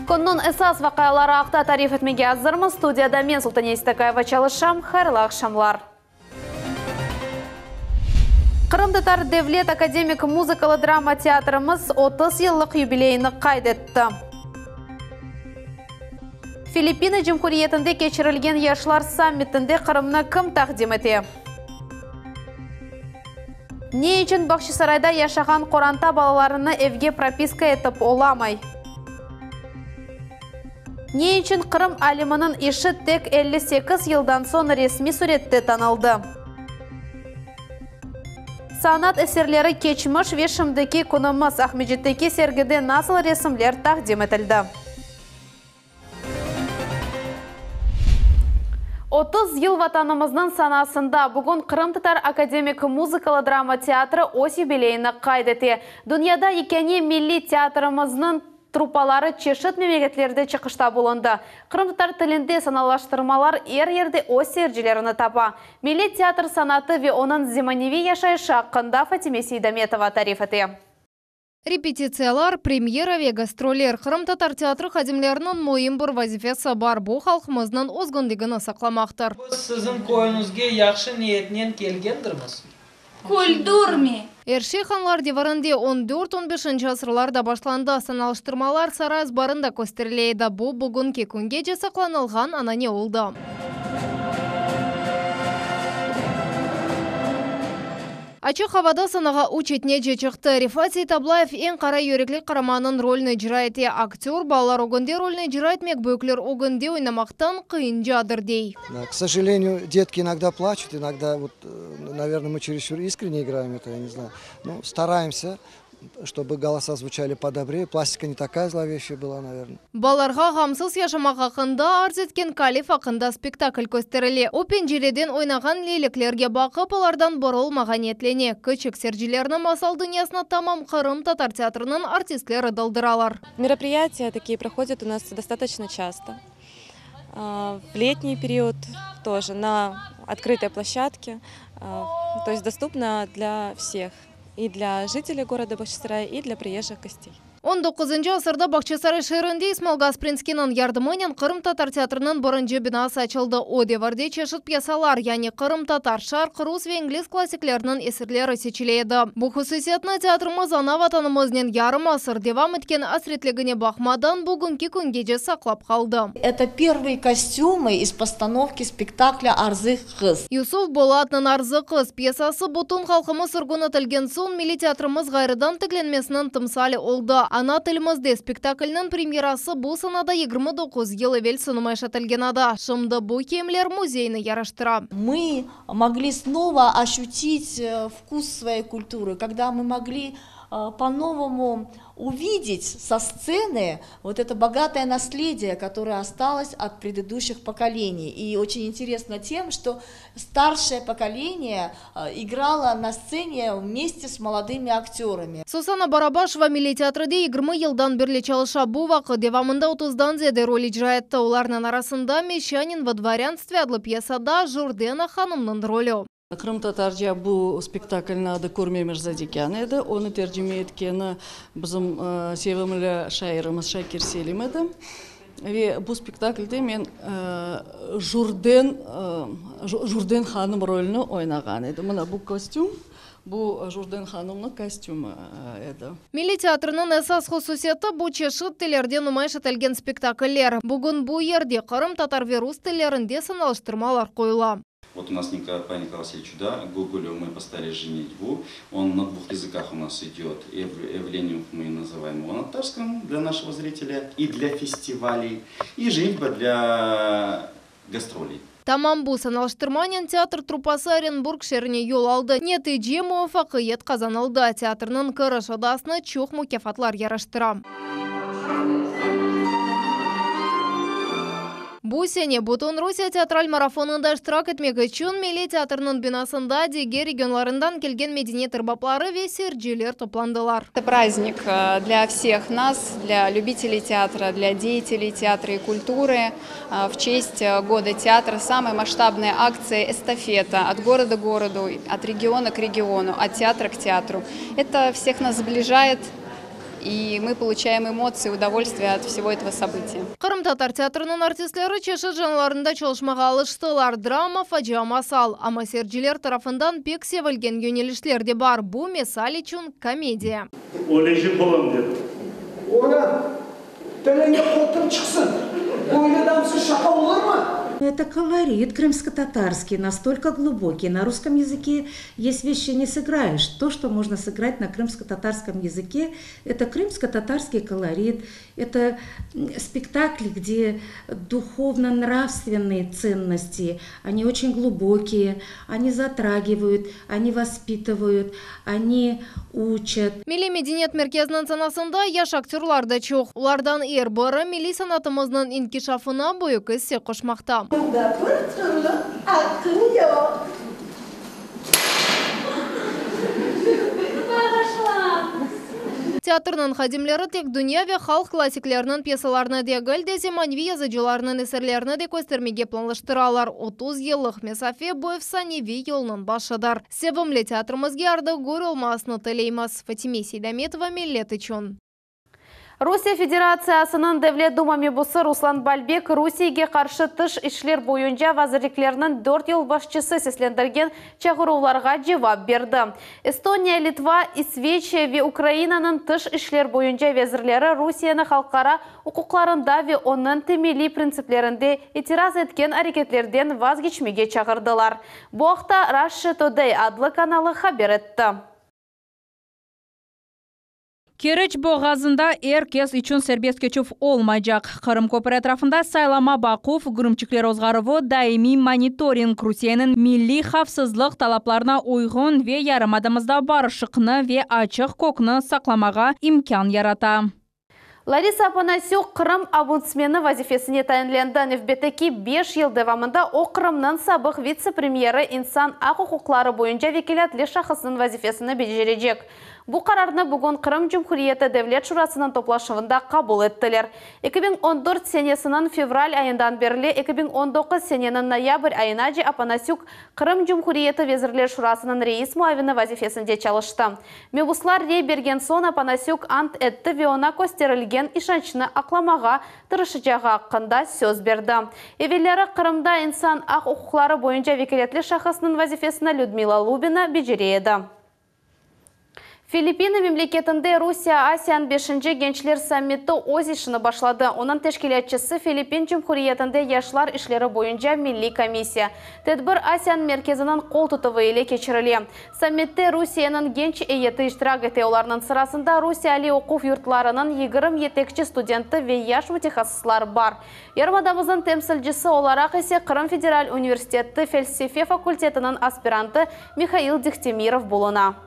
Künniñ esas vaqiaları aqta tarif etmege azırmız. Studiyada men, Sultaniye Seytakayeva, çalışam. Hayırlı aqşamlar. Qırımtatar devlet akademik muzıkalı drama teatrımız 30 yıllıq yubileyini qayd etti. Filippina Cumhuriyetinde keçirilgen yaşlar sammitinde Qırımnı kim taqdim ete? Ne içün Bağçasarayda yaşağan qoranta balalarını evge propiska etip olamay? Ne içün Qırım aliminiñ işi tek 58 yıldan soñ resmiy sürette tanıldı? Sanat eserleri Keçmiş ve şimdiki künümiz Aqmescitteki sergide nasıl resimler taqdim etildi? 30 yıl Vatanımıznıñ sanasında bugün Qırımtatar akademik muzıkalı-drama teatri öz yubileyini qayd ete. Dünyada yekâne milliy teatrimizniñ truppaları çeşit memleketlerde çıqışta bulundı. Qırımtatar tilinde sanalaştırmalar er yerde öz seyircilerini tapa. Milliy teatr sanatı ve onıñ zemaneviy yaşayışı aqqında Fatime Seydametova tarif ete. Repetitsiyalar, premyera ve gastroller, qırımtatar teatri hadimleriniñ müim bir vazifesi bar, bu halqımıznıñ özgünligini saqlamaqtır. Biz siziñ köyüñizge yahşı niyetnen kelgendirmiz. Küldürme! Er şey hanlar devirinde, on dört, on beşinci asırlarda başlandı. Sanalıştırmalar saray azbarında kösterile edi. Bu, bugünki küngece saqlanılğan anane oldı. Açıq avada sanağa üç etnece çıqtı. Refat Seytablayev eñ qara yürekli qaramannıñ rolüni icra ete. Aktör, balalar ögünde rolüni icra etmek büyükler ögünde oynamaqtan qıyıncadır, dey. K sojaleniyu, detki inogda plaçut, inogda vot, naverno, mı çeresçur iskrenne igraem eto, ya ne znayu, no staraemsâ, ştobı golosa zvuçali podobree, plastika ne takaya zloveşçaya byla, naverno. Balalarğa ğamsız yaşamaq aqqında arz etken Kalif aqqında spektakl kösterile. O, pencereden oynağan leyleklerge baqıp, olardan biri olmağa niyetlene. Kiçik seyircilerni masal dünyasına tamam qırımtatar teatriniñ artistleri daldıralar. Meropriyatiya takiye prohodят u nas dostatoçno çasto. V letniy period тоже na otkrıtoy ploşçadke, to est dostupno dlâ vseh, i dlâ jiteley goroda Bağçasaraya, i dlâ priezjih gostey. On doquzıncı asırda Bağçasaray şeerinde İsmail Gasprinskiyniñ yardımınen qırımtatar teatriniñ birinci binası açıldı. O devirde çeşit pyesalar, yani qırımtatar, şarq, rus ve ingliz klassikleriniñ eserleri seçile edi. Bu hususiyetni teatrımız ana Vatanımıznen yarım asır devam etken asretligine baqmadan, bugünki küngece saqlap qaldı. Это первые костюмы из постановки spektaklya Arzı qız. Yusuf Bolatnıñ Arzı qız pyesası bütün halqımız sürgün etilgen soñ milliy teatrımız ğayrıdan tiklenmesiniñ timsali oldı. Ana tilimizde spektaklniñ premyerası bu sanada 29 yıl evelsi numayış etilgen edi. Şimdi bu kiyimler müzeyni yaraştıra. Mı mogli snova oşütit vkus svoey kulturı, kogda mı mogli po-novomu uvidet so stsenı vot eto bogatoye naslediye, kotoroye ostalos ot predıduşih pokoleniy. I oçen interesno tem, çto starşeye pokoleniye igralo na stsene vmeste s molodımi aktörami. Susana Barabaşeva Milliy teatrde 20 yıldan berli çalışa. Bu vaqıt devamında otuzdan ziyade rol icra etti. Olarnıñ arasında, Meşçanin vo dvorânstve adlı pyesada Jurdena hanımnıñ rolü. Qırımtatarca bu spektaklniñ adı Körmemiş zadekân edi. Onı tercime etkeni bizim sevimli şairimiz Şakir Selim edi. Ve bu spektaklde men Jurden, Jurden hanım rolüni oynağan edim. Mına bu kostüm, bu Jurden hanımnıñ kostümi edi. Milliy teatriniñ esas hususiyeti, bu çeşit tillerde numayış etilgen spektakller. Bugün bu yerde qırımtatar ve rus tillerinde sanalıştırmalar qoyula. Vot u nas по Николаю Васильевичу, да, Гоголю мы поставили Женитьбу. Он на двух языках у нас идет. Эвленю мы называем его на татарском для нашего зрителя и для фестивалей, и Женитьба для гастролей. Tamam bu sanalıştırmanen teatr truppası Orenburg şeerine yol aldı. Netice, muvafaqiyet qazanıldı. Teatrniñ kiriş odasını çoq mukâfatlar yaraştıra. Bu sene Bütünrusiye teatral marafonında iştirak etmek içün Milliy teatrniñ binasında diger regionlarından kelgen medeniyet erbapları ve seyirciler toplandılar. Это праздник для всех нас, для любителей театра, для деятелей театра и культуры. В честь Года театра самая масштабная акция эстафета от города к городу, от региона к региону, от театра к театру. Это всех нас сближает. И мы получаем эмоции, удовольствие от всего этого события. Qırımtatar teatriniñ artistleri çeşit janrlarında çalışmağa alıştılar, drama, facia, masal. Amma seyirciler tarafından pek sevilgen yönelişler de bar, bu, misal içün, komediya. Ölecek olam, dedi. Oña, Tiliñe qotur çıqsın! Böyle damsız şaqa olurmı? Это колорит крымско-татарский, настолько глубокий. На русском языке есть вещи не сыграешь. То, что можно сыграть на крымско-татарском языке, это крымско-татарский колорит, это спектакли, где духовно-нравственные ценности, они очень глубокие, они затрагивают, они воспитывают, они учат. Milliy medeniyet merkeziniñ sanasında yaş aktörlar da çoq. Olardan er biri milliy sanatımıznıñ inkişafına büyük isse qoşmaqta. Bunda bir türlü aqqıñ yoq. Bağışlañız! Teatrniñ hadimleri tek dünya ve halq klassikleriniñ pyesalarını degil de, zemaneviy yazıcılarnıñ eserlerini de köstermege planlaştıralar. 30 yıllıq mesafe bu efsaneviy yolnıñ başıdır. Sevimli teatrimizge ardı-gür olmasını tileymiz. Fatime Seydametova, Millet içün. Rusiye Federatsiyasınıñ Devlet Duma mebusı Ruslan Balbek Rusiyege qarşı tış işler boyunca vazirliklerniñ dört yolbaşçısı seslendirgen çağıruvlarğa cevap berdi. Estoniya, Litva, İsveçiya ve Ukrainanıñ tış işler boyunca vezirleri Rusiyeni halqara uquqlarında ve onıñ temeliy printsiplerinde itiraz etken areketlerden vazgeçmege çağırdılar. Bu aqta Russia Today adlı kanalı haber etti. Keriç boğazında er kes içün serbest keçüv olmaycaq. Qırım köpüri etrafında saylama baquv, grümçikler ozğaruvı, daimiy monitoring Rusiyeniñ milliy havfsızlıq talaplarına uyğun ve yarımadamızda barışıqnı ve açıq kökni saqlamağa imkân yarata. Larisa Opanasük Qırım ombudsmeni vazifesine tayinlendi. Nevbetteki beş yıl devamında o Qırımnıñ sabıq vitse-premyeri insan aq-uquqları boyunca vekilâtli şahısnıñ vazifesini becerecek. Bu qararnı bugün Qırım Cumhuriyeti Devlet Şurasınıñ toplaşuvında qabul ettiler. 2014 senesiniñ fevral ayından berli 2019 seneniñ noyabr ayınace Opanasük Qırım Cumhuriyeti Vezirler Şurasınıñ reis muavini vazifesinde çalıştı. Mebuslar rey bergen soñ Opanasük ant etti ve oña kösterilgen işançnı aqlamağa tırışacağı aqqında söz berdi. Evelleri Qırımda insan aq-uquqları boyunca vekâletli şahısnıñ vazifesini Lüdmila Lubina becere edi. Filippina memleketinde Rusiye-ASEAN beşinci gençler sammiti öz işini başladı. Onıñ teşkilâtçısı Filippin Cumhuriyetinde yaşlar işleri boyunca milliy komissiya. Tedbir ASEAN merkeziniñ qol tutuvı ile keçirile. Sammitte Rusiyeniñ genç eyyeti iştirak ete, olarnıñ sırasında Rusiye aliy oquv yurtlarınıñ 20 yetekçi studenti ve yaş mütehassıslar bar. Yarımadamıznıñ temsilcisi olaraq ise Qırım federal universiteti felsefe fakultetiniñ aspirantı Mihail Dehtemirov buluna.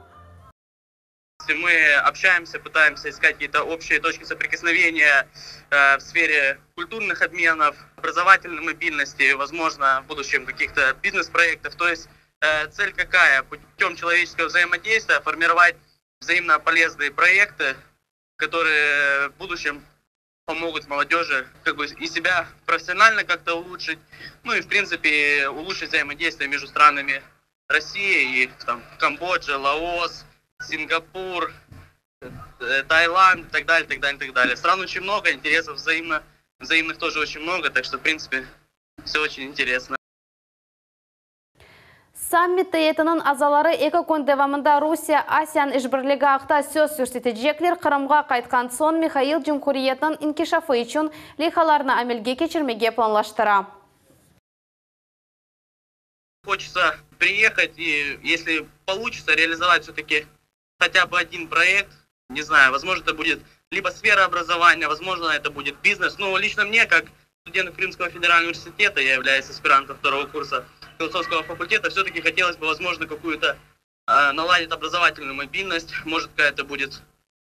Мы общаемся, пытаемся искать какие-то общие точки соприкосновения э, в сфере культурных обменов, образовательной мобильности, возможно, в будущем каких-то бизнес-проектов. То есть э, цель какая? Путем человеческого взаимодействия формировать взаимно полезные проекты, которые в будущем помогут молодежи как бы и себя профессионально как-то улучшить, ну и в принципе улучшить взаимодействие между странами России и там Камбоджа, Лаос, Сингапур, э, Таиланд и так далее, так далее, так далее. Стран очень много, интересов взаимно, взаимных тоже очень много, так что в принципе все очень интересно. Sammit eyyetiniñ azaları eki kün devamında Rusiye-ASEAN işbirligi aqta söz yürsetecekler. Qırımğa qaytqan soñ Mihail cumhuriyetniñ inkişafı içün leyhalarnı amelge keçirmege planlaştıra. Хочется приехать и, если получится, реализовать все-таки хотя бы один проект. Не знаю, возможно, это будет либо сфера образования, возможно, это будет бизнес. Но лично мне, как студенту Крымского федерального университета, я являюсь аспирантом второго курса философского факультета, все-таки хотелось бы, возможно, какую-то э, наладить образовательную мобильность, может, какая-то будет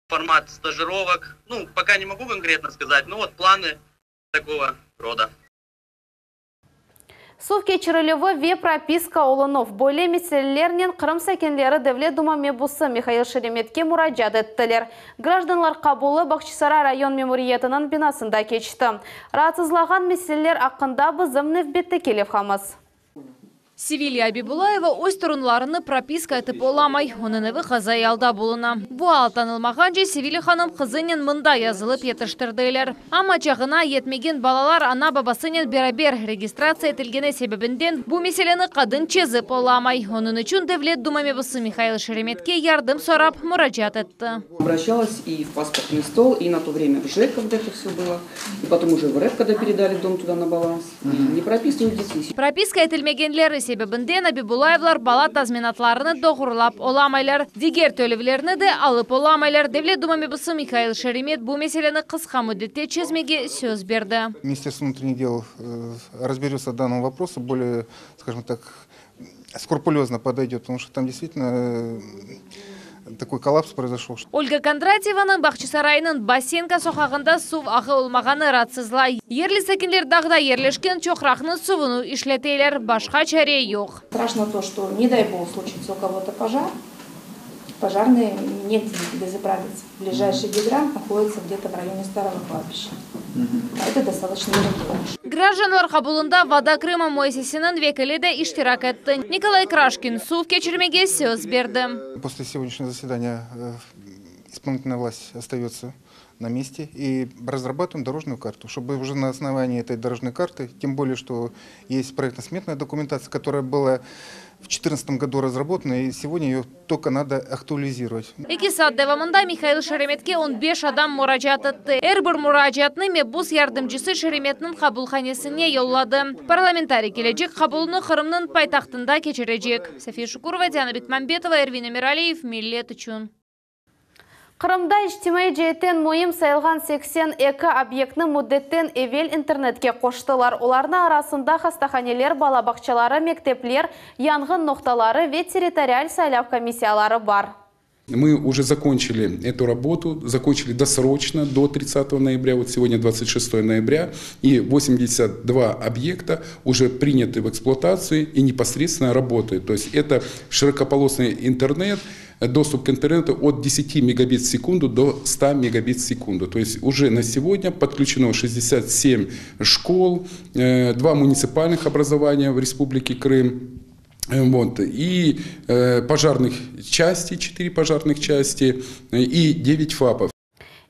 формат стажировок. Ну, пока не могу конкретно сказать, но вот планы такого рода. Suv keçirilüvi ve propiska olunuv. Böyle meselelernen Qırım sakinleri Devlet Duma mebusı Mihail Şeremetke muracaat ettiler. Grajdanlar qabulı Bağçasaray rayon memuriyetiniñ binasında keçti. Raatsızlağan meseleler aqqında bizim nevbetteki levhamız. Sevilya Abibulayeva öz torunlarını propiska etip olamay. Onıñ evi qazaiy alda buluna. Bu al tanılmağance Sevilya hanım qızınen mında yazılıp yetiştirdiler. Amma çağına yetmegen balalar ana-babasınen beraber registratsiya etilgeni sebebinden bu meseleni qadın çezip olamay. Onıñ içün Devlet Duma mebusı Mihail Şeremetke yardım sorap muracaat etti. Obraşçalas i v pasportnıy stol, i na to vremâ v JEK, kogda eto vsё bylo, i potom uje v REP, kogda peredali dom tuda na balans, i ne propisivayut detey. Propiska etilmegenleri sebebinden Abibulayevlar bala tazminatlarını doğrulap olamaylar, diger tölevlerni de alıp olamaylar. Devlet Duma mebusı Mihail Şeremet bu meseleni qısqa müddette çezmege söz berdi. Ministerstvo vnutrennih del razberется в данном вопросе bolее, skajем tak, skrupulezno podoydet, potomu çto tam deystvitelno takoy kollaps proizoşel. Olga Kondratyevanı Bağçasaraynıñ Basenka soqağında suv ağı olmağanı raatsızlay. Yerli sakinler dağda yerleşken çoqraqnıñ suvunı işleteler, başqa çare yoq. Straşno to, çto, ne day bog, sluçitsâ u kogo-to pojar, pojarnıye negde dozapravitsâ. Blижayşiy gidrant nahoditsâ gde-to v rayone Starogo kladbişça. A eto dostatoçno daleko. Grajdanlar qabulında Voda Krıma müessisesiniñ vekili de iştirak etti. Nikolay Kraşkin suv keçirmege söz berdi. Posle segodnâşnego zasedaniya ispolinitelnaya vlast ostayötsa na meste i razrabatıvaem dorojnuyu kartu, ştoby uje na osnovanii etoy dorojnoy kartı, tem bolее, çto est proektno-smetnaya dokumentatsiya, kotoraya byla v çetırnadtsatom godu razrabotana i segodnâ eyo tolko nado aktualizirovat. Eki saat devamında Mihail Şeremetke on beş adam muracaat etti. Er bir muracaatnı mebus yardımcısı Şeremetniñ qabulhanesine yolladı. Parlamentariy kelecek qabulnı Qırımnıñ paytahtında keçirecek. Safiye Şukurova, Diana Bekmambetova, Ervin Emiraliyev, Millet içün. Qırımda içtimaiy ceetten müim sayılğan 82 obyektni müddetten evel internetke qoştılar. Olarnıñ arasında hastahaneler, bala bağçaları, mektepler, yanğın noqtaları ve territorial saylav komissiyaları bar. Мы уже закончили эту работу, закончили досрочно, до 30 ноября, вот сегодня 26 ноября, и 82 объекта уже приняты в эксплуатацию и непосредственно работают. То есть это широкополосный интернет, доступ к интернету от 10 мегабит в секунду до 100 мегабит в секунду. То есть уже на сегодня подключено 67 школ, 2 муниципальных образования в Республике Крым, вот, и пожарных частей, 4 пожарных части и 9 ФАПов.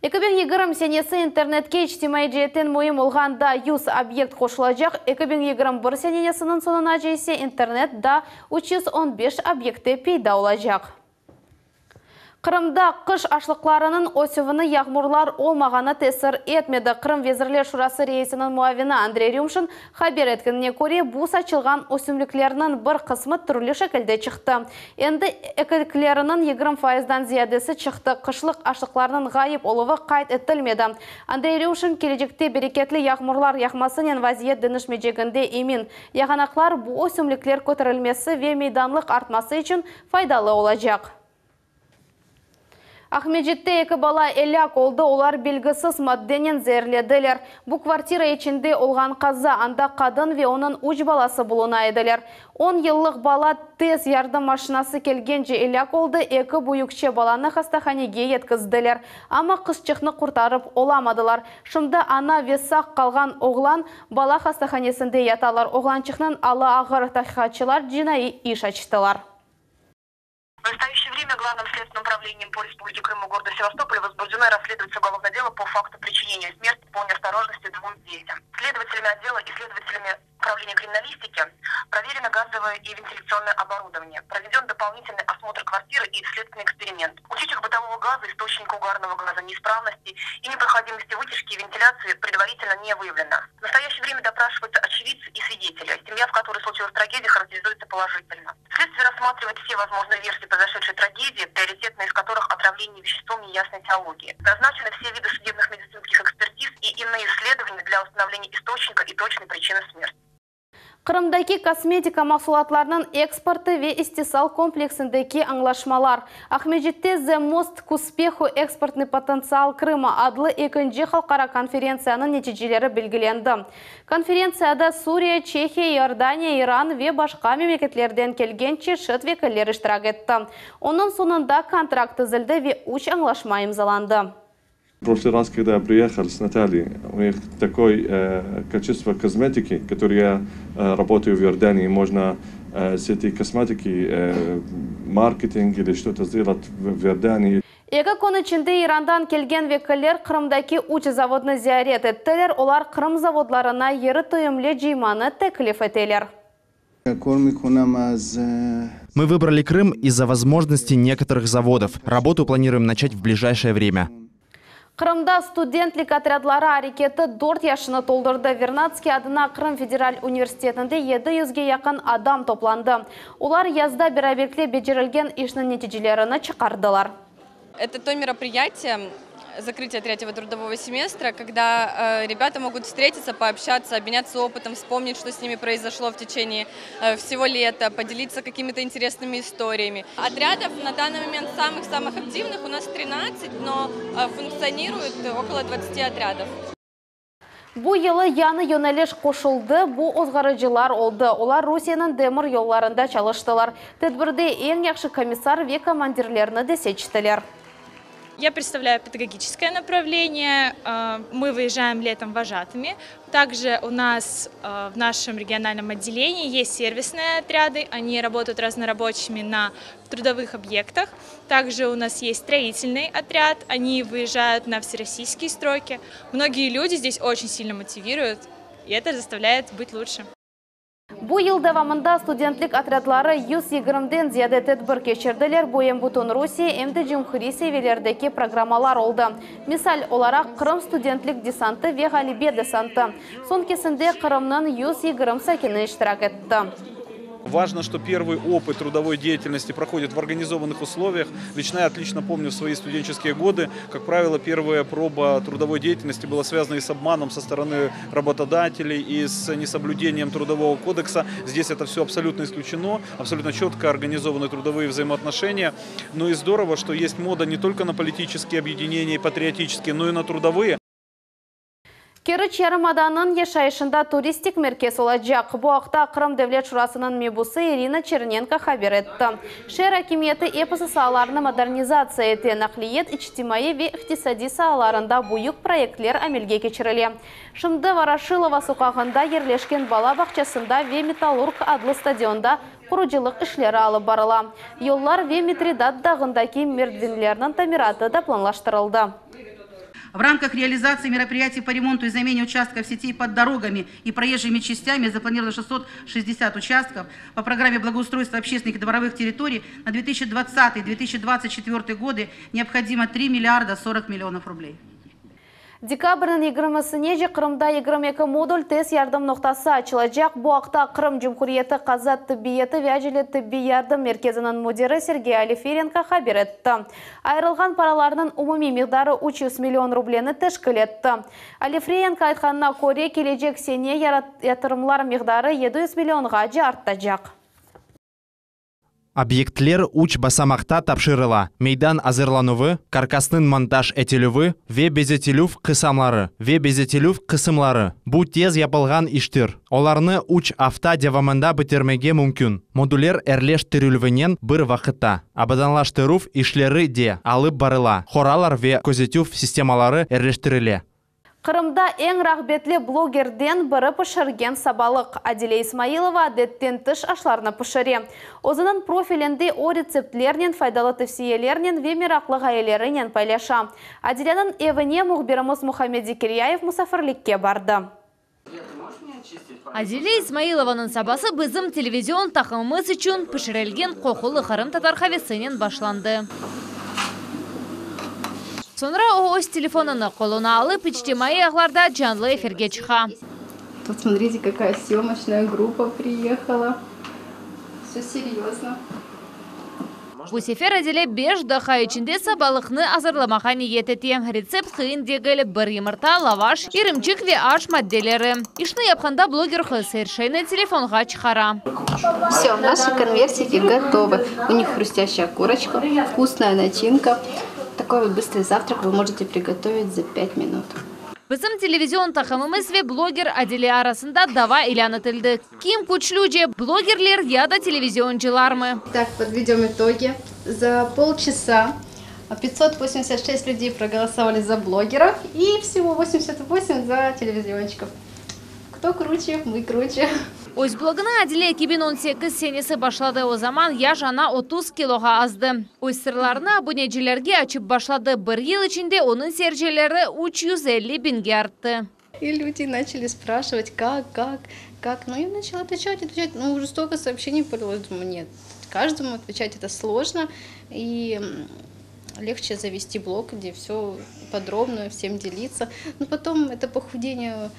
2020 senesi internetke içtimaiy ceetten müim olğan daa 100 obyekt qoşulacaq, 2021 senesiniñ soñunace ise internet daa 315 obyektte peyda olacaq. Qırımda qış aşlıqlarınıñ ösüvini yağmurlar olmağanı tesir etmedi. Qırım Vezirler Şurası reisiniñ muavini Andrey Rümşin haber etkenine köre, bu saçılğan ösümliklerniñ bir qısmı türlü şekilde çıqtı. Endi ekilkleriniñ 20 fayızdan ziyadesi çıqtı. Qışlıq aşlıqlarnıñ ğayıp oluvı qayd etilmedi. Andrey Rümşin kelecekte bereketli yağmurlar yağmasınen vaziyet deñişmeyceginde emin. Yağanaqlar bu ösümlikler köterilmesi ve meydanlıq artması içün faydalı olacaq. Aqmescitte eki bala elâk oldı, olar belgisiz maddenen zeerlediler. Bu kvartira içinde olğan qaza, anda qadın ve onıñ üç balası buluna ediler. On yıllıq bala tez yardım maşinası kelgence elâk oldı, eki büyükçe balanı hastahanege yetkizdiler, amma qızçıqnı qurtarıp olamadılar. Şimdi ana ve sağ qalğan oğlan bala hastahanesinde yatalar. Oğlançıqnıñ alı ağır, tahqiqatçılar cinaiy iş açtılar. В настоящее время Главным следственным управлением по Республике Крым и городу Севастополя возбуждено и расследуется уголовное дело по факту причинения смерти по неосторожности двум детям. Следователями отдела и следователями управления криминалистики проверено газовое и вентиляционное оборудование. Проведен дополнительный осмотр квартиры и следственный эксперимент. Утечек бытового газа, источника угарного газа, неисправности и непроходимости вытяжки и вентиляции предварительно не выявлено. В настоящее время допрашиваются очевидцы и свидетели. Семья, в которой случилась трагедия, характеризуется положительно. Следствие рассматривает все возможные версии произошедшей трагедии, приоритетные из которых отравление веществом неясной теологии. Назначены все виды судебных медицинских экспертиз и иные исследования для установления источника и точной причины смерти. Qırımdaki kosmetika mahsulatlarınıñ eksportı ve istisal kompleksindeki añlaşmalar. Aqmescitte The Most k uspehu eksportnıy potentsial Krıma adlı ekinci halqara konferentsiyanıñ neticeleri belgilendi. Konferentsiyada Suriye, Çehiya, İordaniya, İran ve başqa memleketlerden kelgen çeşit vekiller iştirak etti. Onıñ soñunda kontrakt tizildi ve üç añlaşma imzalandı. В прошлый раз, когда я приехал с Натальей, у них такое качество косметики, которое я работаю в Иордании, можно. сети косметики, маркетинг или что-то сделать в Иордании. Eki kün içinde İrandan kelgen vekiller Qırımdaki üç zavodnı ziyaret ettiler. Olar Qırım zavodlarına yeri tüyümli cıymanı teklif eteler. Мы выбрали Крым из-за возможностей некоторых заводов. Работу планируем начать в ближайшее время. Qırımda studentlik otrâdları areketi dört yaşını toldurdı. Vernadskiy adına Qırım federal universitetinde 700ge yaqın adam toplandı. Olar yazda beraberlikte becerilgen işniñ neticelerini çıqardılar. Это то мероприятие, закрытие третьего трудового семестра, когда э, ребята могут встретиться, пообщаться, обменяться опытом, вспомнить, что с ними произошло в течение э, всего лета, поделиться какими-то интересными историями. Отрядов на данный момент самых-самых активных у нас 13, но э, функционирует около 20 отрядов. Bu yılı yañı yöneliş qoşuldı, bu ozğarıcılar oldı. Olar Rusiyeniñ demir yollarında çalıştılar. Tedbirde eñ yahşı komissar ve komandirlerni de seçtiler. Я представляю педагогическое направление. Мы выезжаем летом вожатыми. Также у нас в нашем региональном отделении есть сервисные отряды. Они работают разнорабочими на трудовых объектах. Также у нас есть строительный отряд. Они выезжают на всероссийские стройки. Многие люди здесь очень сильно мотивируют, и это заставляет быть лучше. Bu yıl devamında studentlik otrâdları 120den ziyade tedbir keçirdiler. Bu em bütün Rusiye, em de cumhuriy seviyelerdeki programmalar oldı. Misal olaraq, Qırım studentlik desantı ve Ğalebe desantı. Soñkisinde Qırımnıñ 120 sakini iştirak etti. Важно, что первый опыт трудовой деятельности проходит в организованных условиях. Лично я отлично помню свои студенческие годы. Как правило, первая проба трудовой деятельности была связана и с обманом со стороны работодателей, и с несоблюдением трудового кодекса. Здесь это все абсолютно исключено, абсолютно четко организованы трудовые взаимоотношения. Ну и здорово, что есть мода не только на политические объединения и патриотические, но и на трудовые. Keriç yarımadanıñ yaşayışında turistik merkez olacaq. Bu aqta Qırım Devlet Şurasınıñ mebusı İrina Çernenko haber etti. Şeer akimiyeti episi saalarnı modernizatsiya ete, naqliyet, içtimaiy ve iqtisadiy saalarında büyük proyektler amelge keçirile. Şimdi Voroşilova soqağında yerleşken bala bağçasında ve Metallurg adlı stadionda qurucılıq işleri alıp barıla. Yollar ve Mitridat dağındaki merdivenlerniñ tamiratı da planlaştırıldı. В рамках реализации мероприятий по ремонту и замене участков сетей под дорогами и проезжими частями запланировано 660 участков. По программе благоустройства общественных и дворовых территорий на 2020-2024 годы необходимо 3 миллиарда 40 миллионов рублей. Dekabrniñ 20-sinece Qırımda 22 modul tez yardım noqtası açılacaq. Bu aqta Qırım Cumhuriyeti qaza tibbiyeti ve acele tibbiy yardım merkeziniñ müdiri Sergey Olifirenko haber etti. Ayırılğan paralarnıñ umumiy miqdarı 300 million rubleni teşkil etti. Olifirenko aytqanına köre, kelecek sene yatırımlar miqdarı 700 millionğace artacaq. Obyektler üç basamaqta tapşırıla: meydan azırlanuvı, karkasnıñ montaj etilüvi ve bezetilüv qısamları ve bezetilüv qısımları. Bu tez yapılğan iştir. Olarnı üç afta devamında bitirmege mümkün. Moduller erleştirilüvinen bir vaqıtta abadanlaştıruv işleri de alıp barıla, qoralar ve közetüv sistemaları erleştirile. Qırımda eñ rağbetli blogerden biri pişirgen sabalıq. Adile İsmailova adetten tış aşlarnı pişire. Özüniñ profilinde o retseptlernen, faydalı tevsiyelernen ve meraqlı ğayelerinen paylaşa. Adileniñ evine mühbirimiz Muhammed Zekiryayev musafirlikke bardı. Adile İsmailovanıñ sabası bizim televizion taqımımız içün pişirilgen qoqulı qırımtatar qavesinen başlandı. Soñra o öz telefonını qoluna alıp, içtimaiy ağlarda canlı efirge çıqa. Тут смотрите, какая съемочная группа приехала. Все серьезно. Bu sefer Adile beş daqqa içinde sabalıqnı azırlamağa niyet ete. Retsept qıyın degil, bir yımırta, lavaş, irimçik ve aş maddeleri. İşni yapqanda bloger qız er şeyni telefonğa çıqara. Все, наши конвертики готовы. У них хрустящая корочка, вкусная начинка. Такой вот быстрый завтрак вы можете приготовить за 5 минут. Bizim televizion taqımımız ve bloger Adile arasında dava ilân etildi. Kim küçlüce, blogerler ya da televizioncılarmı? Так, подведем итоги. За полчаса 586 людей проголосовали за блогеров и всего 88 за телевизионщиков. Кто круче? Мы круче. Öz blogını Adile 2018 senesi başladı, o zaman yaş ana 30 kiloğa azdı. Öz sırlarını abunecilerge açıp başladı, bir yıl içinde onıñ seyircileri 350 biñge arttı. И люди начали спрашивать, как, как, как. Ну, я начала отвечать, отвечать. Ну, уже столько сообщений полилось, думаю, нет, каждому отвечать это сложно. И легче завести блог, где все подробно, всем делиться. Но потом это похудение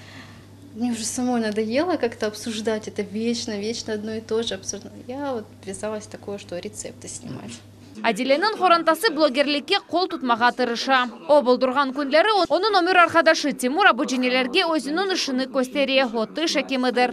мне уже самой надоело как-то обсуждать это вечно, вечно одно и то же обсуждать. Я вот ввязалась в такое, что рецепты снимать. Adileniñ qorantası blogerlikke qol tutmağa tırışa. O boldurğan künleri onıñ ömür arqadaşı Timur abucinelerge özüniñ işini köstere, o tiş ekimidir.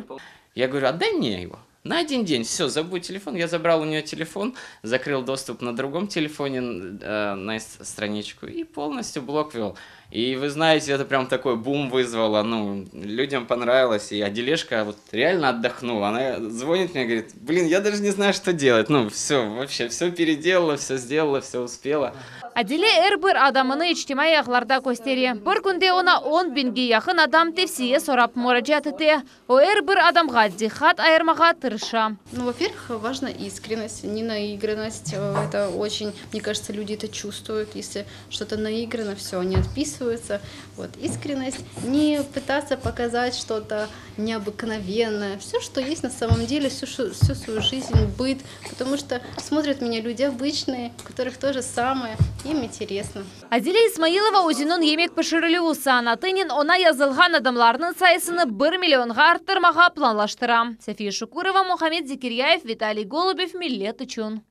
Я говорю, отдай мне его. На один день, все, забудь телефон. Я забрал у нее телефон, закрыл доступ на другом телефоне на страничку и полностью блог вел. И вы знаете, это прям такой бум вызвало, ну, людям понравилось, и Адилешка вот реально отдохнула. Она звонит мне, говорит, блин, я даже не знаю, что делать. Ну, все, вообще, все переделала, все сделала, все успела. Adile er bir adımını içtimaiy ağlarda köstere. Bir künde oña 10 biñge yaqın adam tevsiye sorap muracaat ete. O er bir adamğa diqqat ayırmağa tırışa. Ну, во-первых, важна искренность, не наигранность. Это очень, мне кажется, люди это чувствуют. Если что-то наиграно, все, они отписываются. Вот, искренность, не пытаться показать что-то необыкновенное. Все, что есть на самом деле, всю, всю свою жизнь, быт. Потому что смотрят меня люди обычные, у которых то же самое, им интересно. Adile İsmailova özüniñ yemek pişirilüvi sanatınen oña yazılğan adamlarnıñ sayısını 1 millionğa arttırmağa planlaştıra. София Шукурова, Мухаммед Зикирьяев, Виталий Голубев, Millet içün.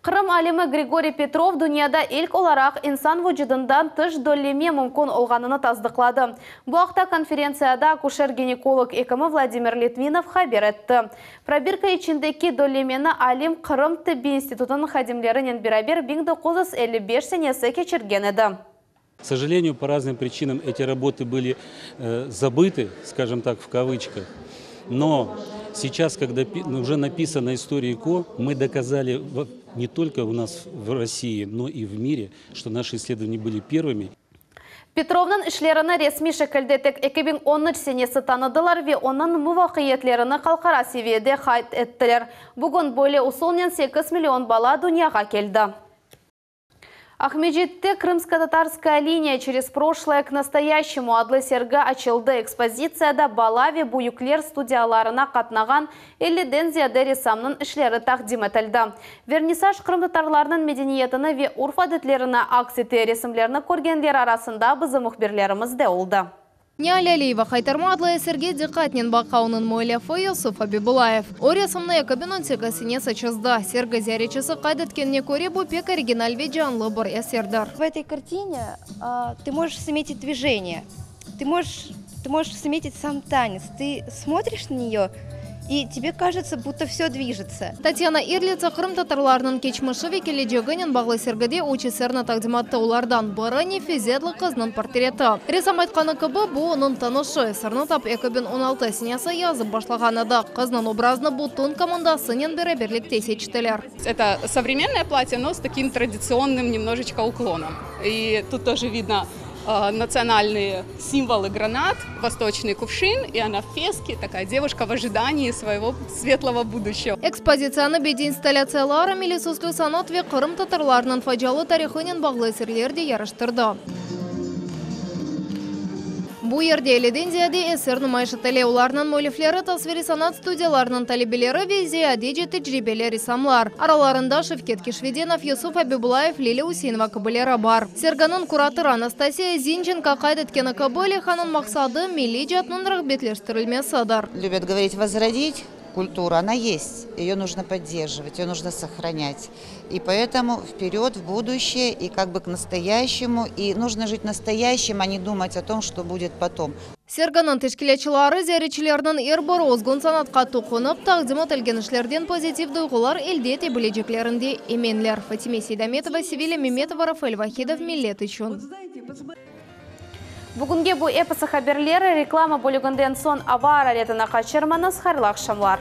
Qırım alimi Grigoriy Petrov dünyada ilk olaraq insan vucudından tış dölleme mümkün olğanını tasdıqladı. Bu aqta konferentsiyada akuşer-ginekolog ekimi Vladimir Litvinov haber etti. Probirka içindeki döllemeni alim Qırım tibbiy institutınıñ hadimlerinen beraber 1955 senesi keçirgen edi. К сожалению, по разным причинам эти работы были забыты, скажем так, в кавычках. Но сейчас, когда уже написана история ЭКО, мы доказали не только у нас в России, но и в мире, что наши исследования были первыми. Petrovnıñ işlerini resmiy şekilde tek 2013 senesi tanıdılar ve onıñ muvafaqiyetlerini halqara seviyede qayd ettiler. Bugün böyle usulnen 8 million bala dünyağa keldi. Aqmescitte «Крымско-татарская линия через прошлое к настоящему» adlı sergi açıldı. Ekspozitsiyada bala ve büyükler studiyalarına qatnağan 50-den ziyade ressamnıñ işleri taqdim etildi. Vernisaj qırımtatarlarnıñ medeniyetini ve urf-adetlerini aks ete resimlerni körgenler arasında bizim mühbirlerimiz de oldı. Niale Aliyeva Haytarma adlı eserge diqqatnen baqa onıñ müellifi Yusuf Abibullayev. O resimni 2018 senesi çizdi. Sergi ziyaretçisi qayd etkenine köre bu pek original ve canlı bir eserdir. В этой картине ты можешь заметить движение, ты можешь заметить сам танец. Ты смотришь на нее, и тебе кажется, будто все движется. Tatyana Irlitsa qırımtatarlarnıñ keçmişi ve keleceginen bağlı sergide üç eserni taqdim etti. Olardan biri Nefize adlı qıznıñ portreti. Ressam aytqanı kibi bu onıñ tanışı. Eserni tap 2016 senesi yazıp başlağan edi. Qıznıñ obrazını bütün komandasınen beraberlikte seçtiler. Это современное платье, но с таким традиционным немножечко уклоном. И тут тоже видно национальные символы гранат, восточный кувшин, и она в феске, такая девушка в ожидании своего светлого будущего. Ekspozitsiyanı bediiy installâtsiyalar, milliy süslü sanat ve qırımtatarlarnıñ facialı tarihınen bağlı eserler de yaraştırdı. Bu yerde 50-den ziyade eser numayış etile. Olarnıñ müellifleri tasviriy sanat studiyalarınıñ talebeleri ve ziyadece tecribeli ressamlar. Aralarında Şevket Keşvedenov, Yusuf Abibullayev, Lilâ Useinova kibileri bar. Serginiñ kuratorı Anastasiya Zinçenko qayd etkeni kibi leyhanıñ maqsadı milliy icatnıñ rağbetleştirilmesidir. Любят говорить возродить культуру, она есть, ее нужно поддерживать, ее нужно сохранять. И поэтому вперед, в будущее и как бы к настоящему. И нужно жить настоящим, а не думать о том, что будет потом. Serginiñ teşkilâtçıları ziyaretçilerniñ er biri özgün sanatqa toqunıp, taqdim etilgen işlerden pozitiv duyğular elde ete bileceklerinde eminler. Fatime Seydametova, Sevilya Memetova, Rafael Vahidov, Millet içün. Bugünge bu episi haberler reklama bölüginden soñ ava araretini qaçırmañız hayırlı aqşamlar.